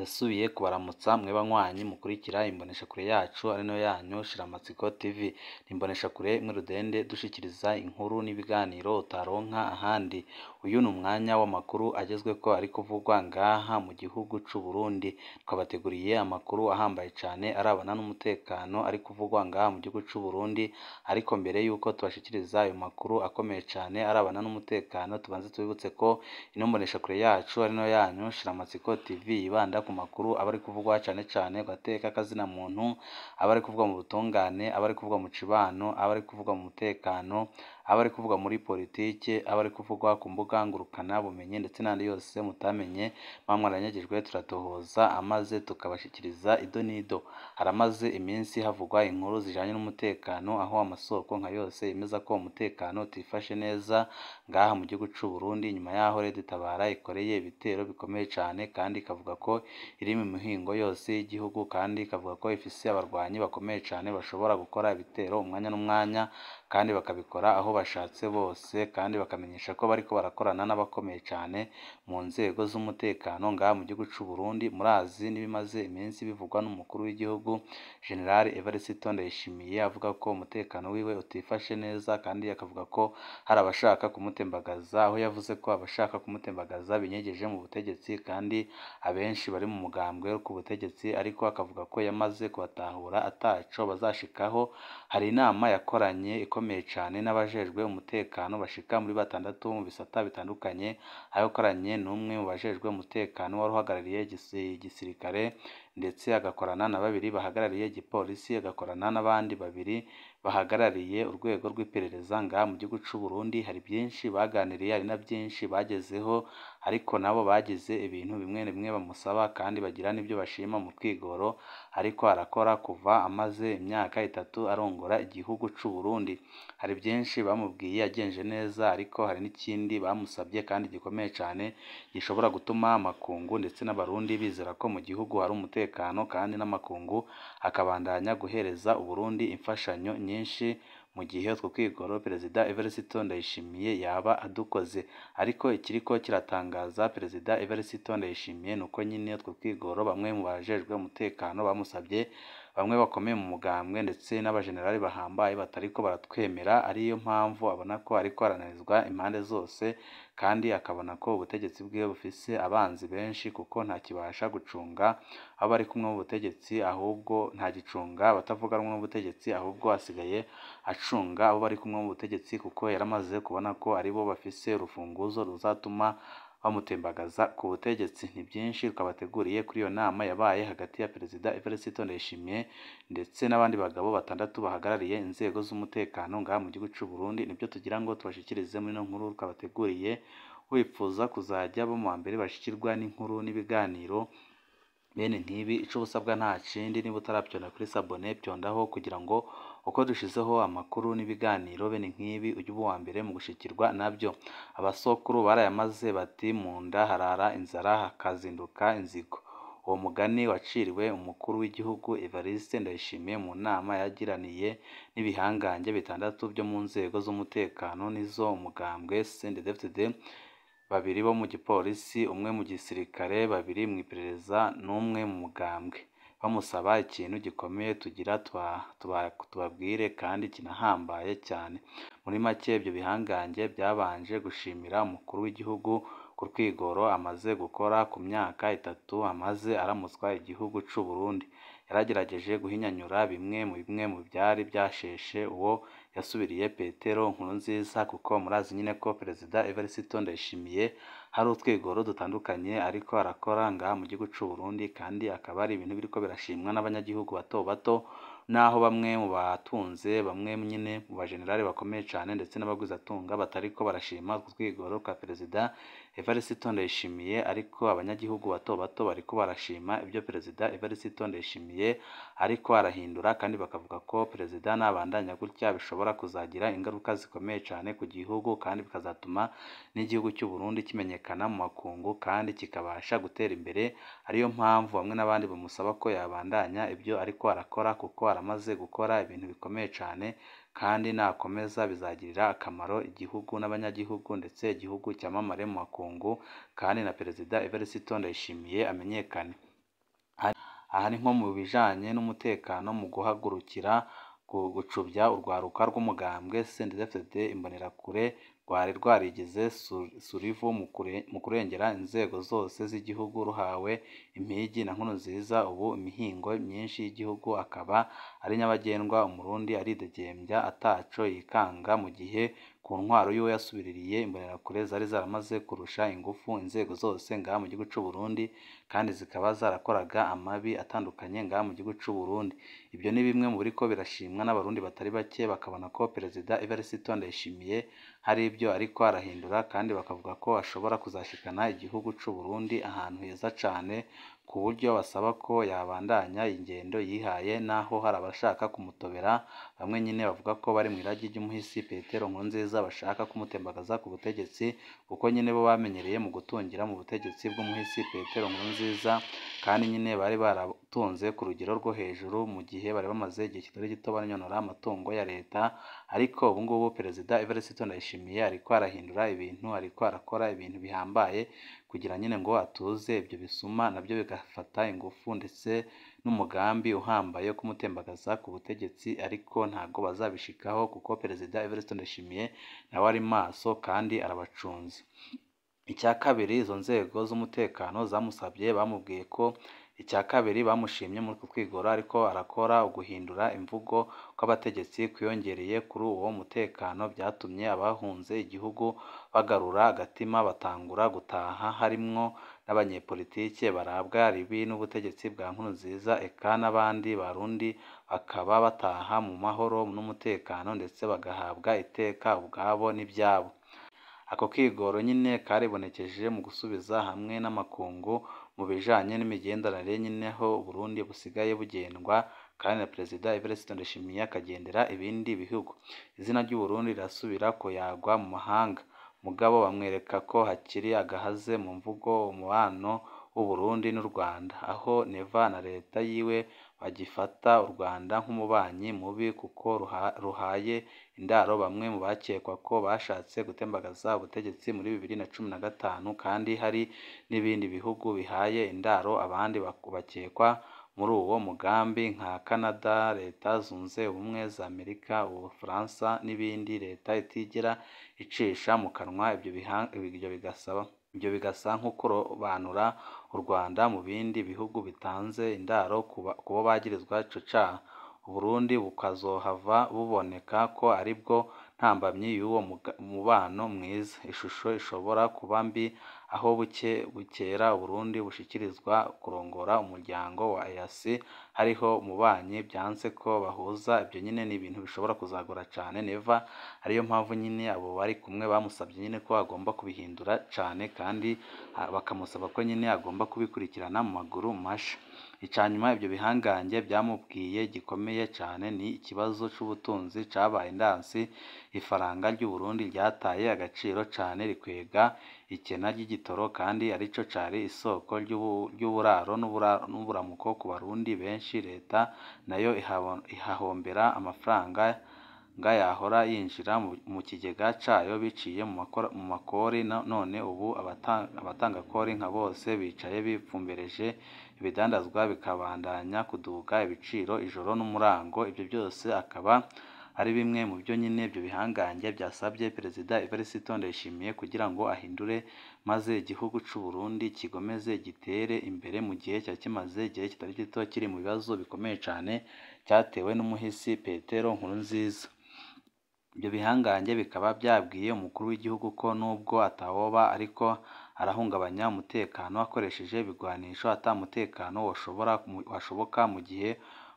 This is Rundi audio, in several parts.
Ndasubiye kubaramutsa mwe banywanyi mukurikira imboneshakure yacu ari nayo yanyu Shiramatsiko TV. Ni imboneshakure imwe rudende dushikiriza inkuru n'ibiganiro utaronka ahandi. Uyu ni umwanya w'amakuru agezweko ari kuvugwa ngaha mu gihugu c'u Burundi. Twabateguriye amakuru ahambaye cane arabana n'umutekano ari kuvugwa ngaha mu gihugu c'u Burundi, ariko mbere yuko tubashikiriza ayo makuru akomeye cane arabana n'umutekano, tubanze tubibutse ko ino mboneshakure yacu ari nayo yanyu Shiramatsiko TV yibanda ku makuru aba ari kuvugwa cane cane ku gateka k'azina muntu, aba ari kuvugwa mu butungane, aba ari kuvugwa mu cibano, aba ari kuvugwa mu mutekano, aba ari kuvugwa muri politike, aba ari kuvugwa ku mbuga ngurukana bumenyi ndetse n'ayandi yose mutamenye muba mwaranyagijwe turatohoza amaze tukabashikiriza ido n'ido. Haramaze iminsi havugwa inkuru zijanye n'umutekano aho amasoko nka yose yemeza ko umutekano utifashe neza ngaha mu gihugu c'u Burundi, nyuma yaho Red Tabara ikoreye ibitero bikomeye cane kandi ikavuga ko iri mu mihingo yose y'igihugu kandi ikavuga ko ifise abarwanyi bakomeye cane bashobora gukora ibitero umwanya n'umwanya kandi bakabikora aho bashatse bose, kandi bakamenyesha ko bariko barakorana n'abakomeye cane mu nzego z'umutekano ngaha mu gihugu c'u Burundi. Murazi n'ibimaze iminsi bivugwa n'umukuru w'igihugu General Evariste Ndayishimiye avuga ko umutekano wiwe utifashe neza kandi akavuga ko hari abashaka kumutembagaza, aho yavuze ko abashaka kumutembagaza binyegeje mu butegetsi kandi abenshi bari mu mugambwe wo ku butegetsi, ariko akavuga ko yamaze kubatahura ataco bazashikaho. Hari inama yakoranye ikomeye cane n'abajejwe umutekano bashika muri batandatu mu bisata bitandukanye, aho yakoranye n'umwe mu bajejwe umutekano wari uhagarariye igisirikare ndetse agakorana na babiri bahagarariye igipolisi, agakorana n'abandi babiri bahagarariye urwego rw'iperereza ngaha mu gihugu c'u Burundi. Hari byinshi baganiriye, hari na byinshi bagezeho, ariko nabo bagize ibintu bimwe na bimwe bamusaba kandi bagira n'ibyo bashima mu twigoro ariko arakora kuva amaze imyaka 3 arongora igihugu c'u Burundi. Hari byinshi bamubwiye yagenje neza, ariko hari n'ikindi bamusabye kandi gikomeye cane gishobora gutuma amakungu ndetse n'abarundi bizera ko mu gihugu hari umutekano kandi n'amakungu akabandanya guhereza Uburundi imfashanyo nyinshi mu gihe utwo twigoro Perezida Evariste Ndayishimiye yaba adukoze. Ariko ikiriko kiratangaza Perezida Evariste Ndayishimiye nuko nyine utwo twigoro bamwe mu bajejwe umutekano bamusabye, bamwe bakomeye mu mugambwe ndetse n'abajenerali bahambaye batariko baratwemera, ariyo mpamvu abona ko ariko arananizwa impande zose kandi akabona ko ubutegetsi bwiwe bufise abanzi benshi kuko ntakibasha gucunga abo bari kumwe mu butegetsi, ahubwo ntagicunga abatavuga rumwe n'ubutegetsi, ahubwo asigaye acunga abo bari kumwe mu butegetsi kuko yaramaze kubona ko aribo bafise urufunguzo ruzatuma bamutembagaza ku butegetsi. Ni byinshi twabateguriye kuri iyo nama yabaye hagati ya Perezida Evariste Ndayishimiye ndetse n'abandi bagabo batandatu bahagarariye inzego z'umutekano ngaha mu gihugu c'u Burundi. Nibyo tugira ngo tubashikirize muri ino nkuru twabateguriye. Wipfuza kuzajya bo mu wa mbere bashikirwa n'inkuru n'ibiganiro bene nk'ibi, ico usabwa nta kindi, niba utaravyonda kuri sabone vyondaho kugira ngo uko dushizeho amakuru n'ibiganiro bene nk'ibi ujye uba uwa mbere mu gushikirwa nabyo. Abasokuru barayamaze bati mu nda harara inzara hakazinduka inzigo. Uwo mugani waciriwe umukuru w'igihugu Evariste Ndayishimiye mu nama yagiraniye n'ibihangange bitandatu byo mu nzego z'umutekano n'izo umugambwe CNDD-FDD, babiri bo mu gipolisi, umwe mu gisirikare, babiri mu iperereza n'umwe mu mugambwe, bamusaba ikintu gikomeye tugira tubabwire kandi kinahambaye cyane. Muri make ibyo bihangange byabanje gushimira umukuru w'igihugu ku twigoro amaze gukora ku myaka 3 amaze aramutswa igihugu c'u Burundi. Yaragerageje guhinyanyura bimwe mu byari byasheshe uwo yasubiriye Petero Nkurunziza, kuko murazi nyine ko Perezida Evariste Ndayishimiye hari utwigoro dutandukanye ariko arakora ngaha mu gihugu c'u Burundi, kandi akaba ari ibintu biriko birashimwa n'abanyagihugu bato bato, naho bamwe mu batunze, bamwe nyine mu bajenerali bakomeye cane ndetse n'abagwizatunga batariko barashima utwo twigoro twa Perezida Evariste Ndayishimiye, ariko abanyagihugu bato bato bariko barashima ibyo Perezida Evariste Ndayishimiye ariko arahindura, kandi bakavuga ko Perezida nabandanya gutya bishobora kuzagira ingaruka zikomeye cane ku gihugu kandi bikazatuma n'igihugu cy'u Burundi kimenyekana mu makungu kandi kikabasha gutera imbere. Ariyo mpamvu bamwe n'abandi bamusaba ko yabandanya ibyo ariko arakora kuko aramaze gukora ibintu bikomeye cane kandi nakomeza bizagirira akamaro igihugu n'abanyagihugu ndetse igihugu cyamamare mu makungu kandi na Perezida Evariste Ndayishimiye amenyekane. Aha ni nko mu bijanye n'umutekano, mu guhagurukira gucubya urwaruka rw'umugambwe CNDD-FDD Imbonerakure rwari rwarigize surivu mu kurengera inzego zose z'igihugu ruhawe impigi na Nkurunziza. Ubu imihingo myinshi y'igihugu akaba ari nyabagendwa, Umurundi aridegembya ataco yikanga, mu gihe ku ntwaro y'uwo yasubiririye Imbonerakure zari zaramaze kurusha ingufu inzego zose ngaha mu gihugu c'u Burundi, kandi zikaba zarakoraga amabi atandukanye ngaha mu gihugu c'u Burundi. Ibyo ni bimwe mu biriko birashimwa n'abarundi batari bake, bakabona ko Perezida Evariste Ndayishimiye hari ibyo ariko arahindura, kandi bakavuga ko ashobora kuzashikana igihugu c'u Burundi ahantu heza cane, ku buryo basaba ko yabandanya ingendo yihaye, naho hari abashaka kumutobera. Bamwe nyine bavuga ko bari mu iragi ry'umuhisi Petero Nkurunziza, bashaka kumutembagaza ku butegetsi, kuko nyine bo bamenyereye mu gutungira mu butegetsi bw'umuhisi Petero Nkurunziza, kandi nyine bari baratunze ku rugero rwo hejuru mu gihe bari bamaze igihe kitari gito banyonora amatungo ya leta. Ariko ubu ngubu Perezida Evariste Ndayishimiye ariko arahindura ibintu, ariko arakora ibintu bihambaye kugira nyine ngo atuze ibyo bisuma, nabyo bigafata ingufu ndetse n'umugambi uhambaye wo kumutembagaza ku butegetsi, ariko ntago bazabishikaho kuko Perezida Evariste Ndayishimiye nawe ari maso kandi arabacunze. Icya kabiri, izo nzego z'umutekano zamusabye, bamubwiye ko icya kabiri bamushimye muri uku kwigora ariko arakora uguhindura imvugo kw'abategetsi kwiyongereye kuri uwo mutekano, byatumye abahunze igihugu bagarura agatima batangura gutaha, harimwo n'abanyepolitike barabwa ribi n'ubutegetsi bwa Nkurunziza, eka n'abandi Barundi bakaba bataha mu mahoro n'umutekano, ndetse bagahabwa iteka ubwabo n'ibyabo. Ako kigoro nyine karibonekeje mu gusubiza hamwe n'amakungu mu bijanye n'imigenderanire nyine, aho Uburundi busigaye bugendwa kandi na Perezida Evariste Ndayishimiye akagendera ibindi bihugu. Izina ry'Uburundi rirasubira kuyagwa mu mahanga, mugabo bamwereka ko hakiri agahaze mu mvugo umubano w'Uburundi n'u Rwanda, aho Neva na leta yiwe bagifata u Rwanda nk'umubanyi mubi kuko ruhaye indaro bamwe mu bakekwa ko bashatse gutembagaza ubutegetsi muri 2015, kandi hari n'ibindi bihugu bihaye indaro abandi bakekwa muri uwo mugambi nka Canada, Leta Zunze Ubumwe za Amerika, Ubufaransa n'ibindi leta itigera icisha mu kanwa. Ibyo bigasa nko kurobanura u Rwanda mu bindi bihugu bitanze indaro ku bo bagirizwa ico caha. Uburundi bukazohava buboneka ko aribwo ntambamyi y'uwo mubano mwiza. Ishusho ishobora kuba mbi aho bukera Uburundi bushikirizwa kurongora umuryango wa EAC, hariho umubanyi byanse ko bahuza. Ibyo nyine ni ibintu bishobora kuzagora cane Neva, ariyo mpamvu nyine abo bari kumwe bamusabye nyine ko agomba kubihindura cane, kandi bakamusaba ko nyine agomba kubikurikirana mu maguru masha. Icanyuma ibyo bihangange byamubwiye gikomeye cane ni ikibazo c'ubutunzi cabaye ndansi. Ifaranga ry'Uburundi ryataye agaciro cane, rikwega ikena ry'igitoro, kandi arico cari isoko ry'uburaro n'uburamuko ku Barundi benshi. Leta nayo ihahombera amafaranga yahora yinjira mu kigega cayo biciye mu makori, none ubu abatangakori nka bose bicaye bipfumbereje, ibidandazwa bikabandanya kuduga ibiciro ijoro n'umurango. Ibyo byose akaba ari bimwe mu byo nyine ibyo bihangange byasabye Perezida Evariste Ndayishimiye kugira ngo ahindure, maze igihugu c'u Burundi kigomeze gitere imbere mu gihe cyari kimaze igihe kitari gito kiri mu bibazo bikomeye cane cyatewe n'umuhisi Petero Nkurunziza. Ibyo bihangange bikaba byabwiye umukuru w'igihugu ko nubwo atawoba ariko arahungabanya umutekano akoresheje ibigwanisho, ata mutekano washoboka mu gihe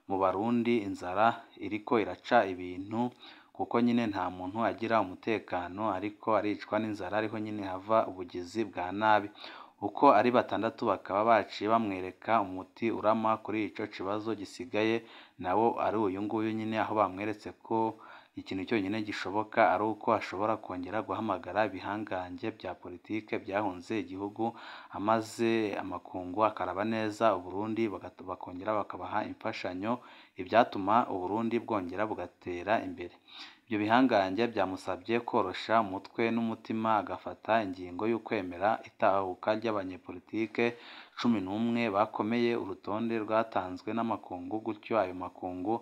mu Barundi inzara iriko iraca ibintu, kuko nyine nta muntu agira umutekano ariko aricwa n'inzara, ariho nyine hava ubugizi bwa nabi. Uko ari batandatu bakaba baciye bamwereka umuti urama kuri ico kibazo gisigaye, nawo ari uyu nguyu nyine, aho bamweretse ko ikintu cyonyine gishoboka ari uko ashobora kongera guhamagara ibihangange bya politike byahunze igihugu, amaze amakungu akaraba neza Uburundi, bakongera bakabaha imfashanyo, ivyatuma Uburundi bwongera bugatera imbere. Ibyo bihangange byamusabye korosha umutwe n'umutima agafata ingingo y'ukwemera itahuka ry'abanyepolitike 11 bakomeye urutonde rwatanzwe n'amakungu, gutyo ayo makungu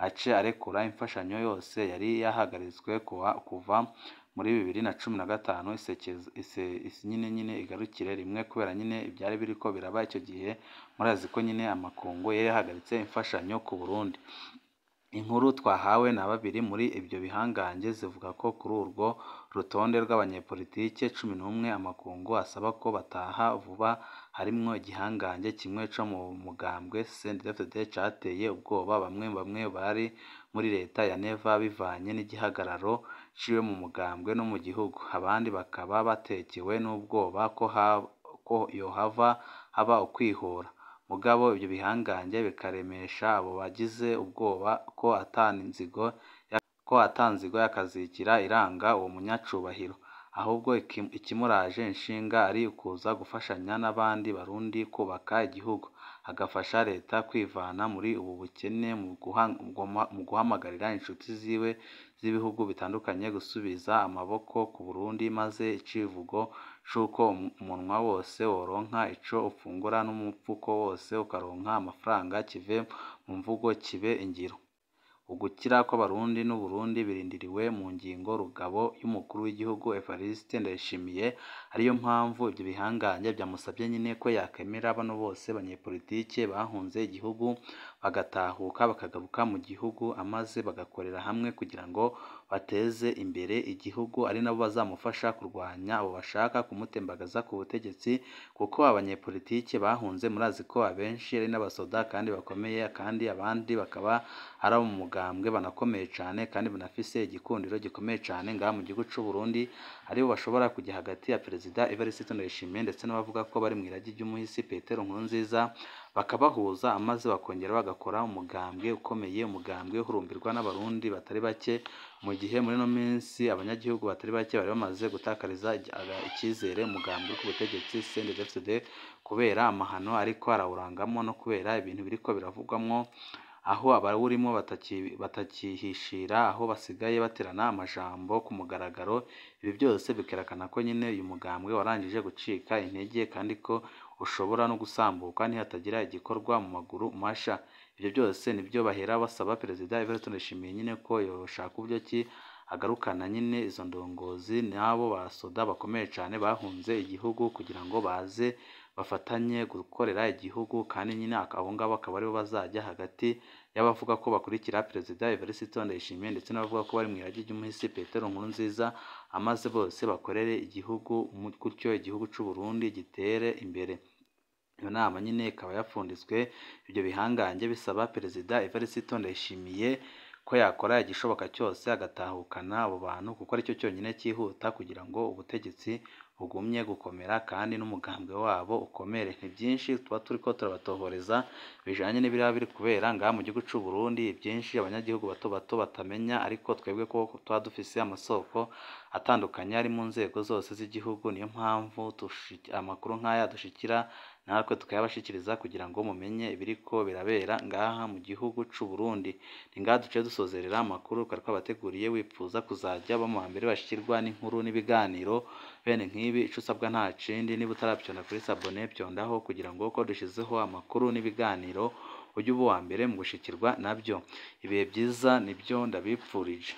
ace arekura imfashanyo yose yari yahagaritswe kuva muri 2015 nyine igarukire rimwe, kubera nyine ibyari biriko biraba icyo gihe. Murazi ko nyine amakungu yari yahagaritse imfashanyo ku Burundi. Inkuru twahawe na babiri muri ibyo bihangange zivuga ko kuri urwo rutonde rw'abanyepolitike 11 amakungu asaba ko bataha vuba harimwo igihangange kimwe co mu mugambwe CNDD-FDD cateye ubwoba bamwe bamwe bari muri leta ya Neva bivanye n'igihagararo ciwe mu mugambwe no mu gihugu, abandi bakaba batekewe n'ubwoba ko yohava haba ukwihora. Mugabo ibyo bihangange bikaremesha abo bagize ubwoba ko ata nzigo y'akazikira iranga uwo munyacubahiro, ahubwo ikimuraje inshinga ari ukuza gufashanya n'abandi Barundi kubaka igihugu, agafasha leta kwivana muri ubu bukene mu guhamagarira inshuti ziwe z'ibihugu bitandukanye gusubiza amaboko ku Burundi, maze icivugo c'uko umunwa wose woronka ico ufungura n'umufuko wose ukaronka amafaranga kive mu mvugo kibe ingiro. Ugukira kw'Abarundi n'Uburundi birindiriwe mu ngingo rugabo y'umukuru w'igihugu Evariste Ndayishimiye, ariyo mpamvu ibyo bihangange byamusabye nyine ko yakemera bano bose banyepolitike bahunze igihugu bagatahuka bakagaruka mu gihugu, amaze bagakorera hamwe kugira ngo bateze imbere igihugu, ari nabo bazamufasha kurwanya abo bashaka kumutembagaza ku butegetsi, kuko abanyepolitike bahunze murazi ko abenshi ari n'abasoda kandi bakomeye, kandi abandi bakaba ari abo mu mugambwe banakomeye cane kandi banafise igikundiro gikomeye cane ngaha mu gihugu c'u Burundi, aribo bashobora kujya hagati ya Perezida Evariste Ndayishimiye ndetse n'abavuga ko bari mu iragi ry'umuhisi Petero Nkurunziza, bakabahuza amaze bakongera bagakora umugambwe ukomeye, umugambwe uhurumbirwa n'Abarundi batari bake, mu gihe muri ino minsi abanyagihugu batari bake bari bamaze gutakariza icyizere umugambwe ku butegetsi CNDD-FDD kubera amahano ariko arawurangamo no kubera ibintu biriko biravugwamwo, aho abawurimo batakihishira, aho basigaye baterana amajambo ku mugaragaro. Ibi byose bikerekana ko nyine uyu mugambwe warangije gucika intege kandi ko ushobora no gusambuka nihatagira igikorwa mu maguru masha. Ibyo byose nibyo bahera basaba Perezida Evariste Ndayishimiye nyine ko yoshaka uburyo ki agarukana nyine izo ndongozi n'abo basoda bakomeye cyane bahunze igihugu kugira ngo baze bafatanye gukorera igihugu, kandi nyine abo ngabo akaba aribo bazajya hagati y'abavuga ko bakurikira Perezida Evariste Ndayishimiye ndetse n'abavuga ko bari mu iragi ry'umuhisi Petero Nkurunziza, amaze bose bakorere igihugu gutyo igihugu c'u Burundi gitere imbere. Iyo nama nyine ikaba yapfunditswe ibyo bihangange bisaba Perezida Evariste Ndayishimiye ko yakora igishoboka cyose agatahukana abo bantu, kuko aricyo cyonyine cyihuta kugira ngo ubutegetsi bugumye gukomera kandi n'umugambwe wabo ukomere. Ni byinshi tuba turiko turabatohoreza bijanye n'ibiraba biri kubera ngaha mu gihugu c'u Burundi, ibyinshi abanyagihugu bato bato batamenya, ariko twebwe ko tuba dufise amasoko atandukanye ari mu nzego zose z'igihugu, niyo mpamvu amakuru nk'aya dushikira natwe tukayabashikiriza kugira ngo mumenye ibiriko birabera ngaha mu gihugu c'u Burundi. Ni ngaha duciye dusozerera amakuru twari twabateguriye. Wipfuza kuzajya uba mu bambere bashikirwa n'inkuru n'ibiganiro bene nk'ibi, ico usabwa nta kindi, niba utaravyonda kuri sabone vyondaho kugira ngo uko dushizeho amakuru n'ibiganiro ujye uba uwa mbere mu gushikirwa nabyo. Ibihe byiza nibyo ndabipfurije.